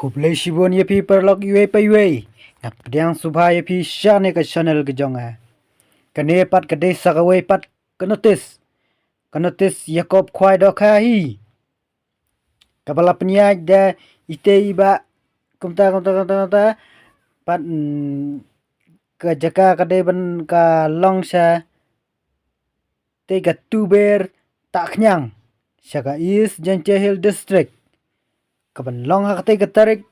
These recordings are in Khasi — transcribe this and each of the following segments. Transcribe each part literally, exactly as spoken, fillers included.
Khublei shibun ïa phi paralok iwei pa iwei. Nga pdiang sngewbha ïa phi sha kane ka channel ka jong nga. Kane pat ka dei sa kawei pat ka notice. Ka notice ïa ka khwai dohkha hi. Kaba la pynïaid da itei i bah kumta kumta kumta kumta. Pat, mm, ka jaka ka dei ban ka long sha tei ka Tuber Tahkhniang sha ka East Jaintia Hills District. Kaban long ha katei ka tarik,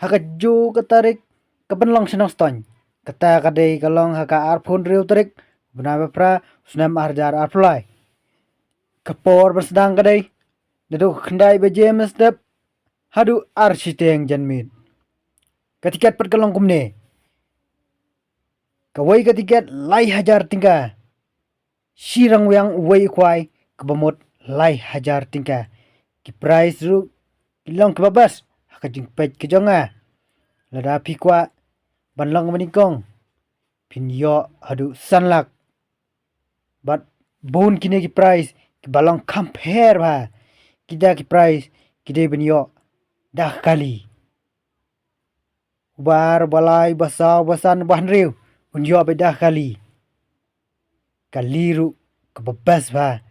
ha kajuh ka tarik kaban long sha Nongstoiñ. Kata ka dei ka long ha ka arphew hynriew tarik bnai ba phra snem ar hajar arphew lai. Ka por ban sdang ka dei naduh khyndai baje mynstep haduh ar shiteng janmiet. Ka tiket pat ka long kumne. Kawei ka tiket lai hajar tyngka. Shi rangwiang uwei u khwai, kaba mut lai hajar tyngka. Ki prize ruh ki long kiba best ha ka jingpeit ka jong nga. Lada phi kwah ban long ba nyngkong, phin ïoh haduh san lak. Bad bun kine ki prize kiba long kham pher bha. Kita ki prize ki dei ban ïoh da ka kali. Uba ar, uba lai, uba saw, uba san, uba hynriew un ïoh beit da ka kali. Kali ruh kaba best bha,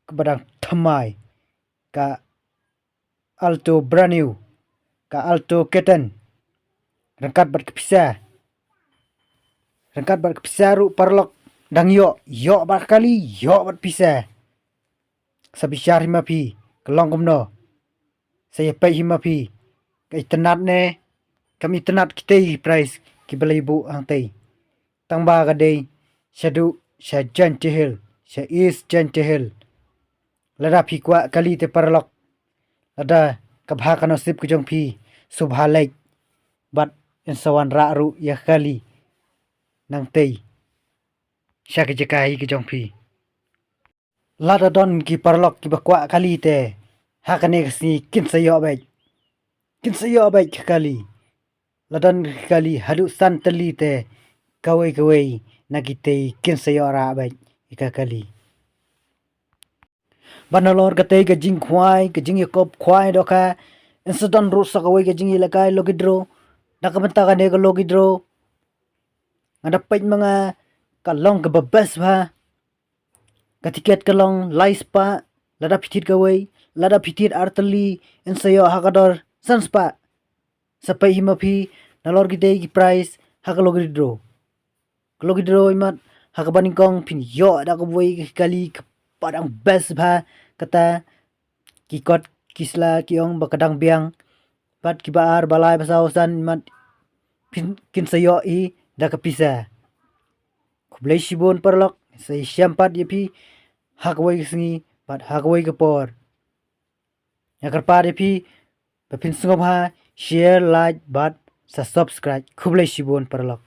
kaba dang thymmai, ka Alto brand new, ka Alto K ten. Ryngkat bad ka pisa, ryngkat bad ka pisa ruh paralok, dang ïoh, ïoh bad ka kali, ïoh bad pisa. Sa bishar hi ma phi ka long kumno. Sa ïa peit hi ma phi ka itynnad ne kam itynnad kitei ki prize kiba la ïa buh hangtei. Tang ba ka dei shaduh sha Jaintia Hills, sha East Jaintia Hills. Lada phi kwah kali te paralok, lada ka bha ka nasib ka jong phi, sngewbha leit bad yn sa wanrah ruh ïa ka kali nangtei sha ka jaka hi ka jong phi. Lada don ki paralok kiba kwah kali te, ha kane ka sngi kin sa ïoh beit, kin sa ïoh beit ka kali. Lada don ka kali haduh san tylli te, kawei kawei na kitei kin sa ïoh rah beit ïa ka kali. Bad nalor katei ka jingkhwai, ka jingïakop khwai dohkha, yn sa don ruh sa kawei ka jingïalehkai lucky draw. Da ka bynta kane ka lucky draw, nga da peit ma nga ka long kaba best bha. Ka tiket ka long lai spah lada phi thied kawei, lada phi thied ar tylli yn sa ïoh ha ka dor san spah. Sa peit hi ma phi nalor kitei ki prize ha ka lucky draw. Ka lucky draw imat ha kaba nyngkong phin ïoh da kawei ka kali kaba dang best bha, kata ki kot ki sla ki ong ba ka dang biang. Bad kiba ar, ba lai, ba saw, ba san imat phin, kin sa ïoh hi da ka pisa. Khublei shibun paralok, sa ïashem pat ïa phi ha kawei ka sngi bad ha kawei ka por. Nga kyrpad ïa phi ba phin sngewbha share, like bad sa subscribe. Khublei shibun paralok.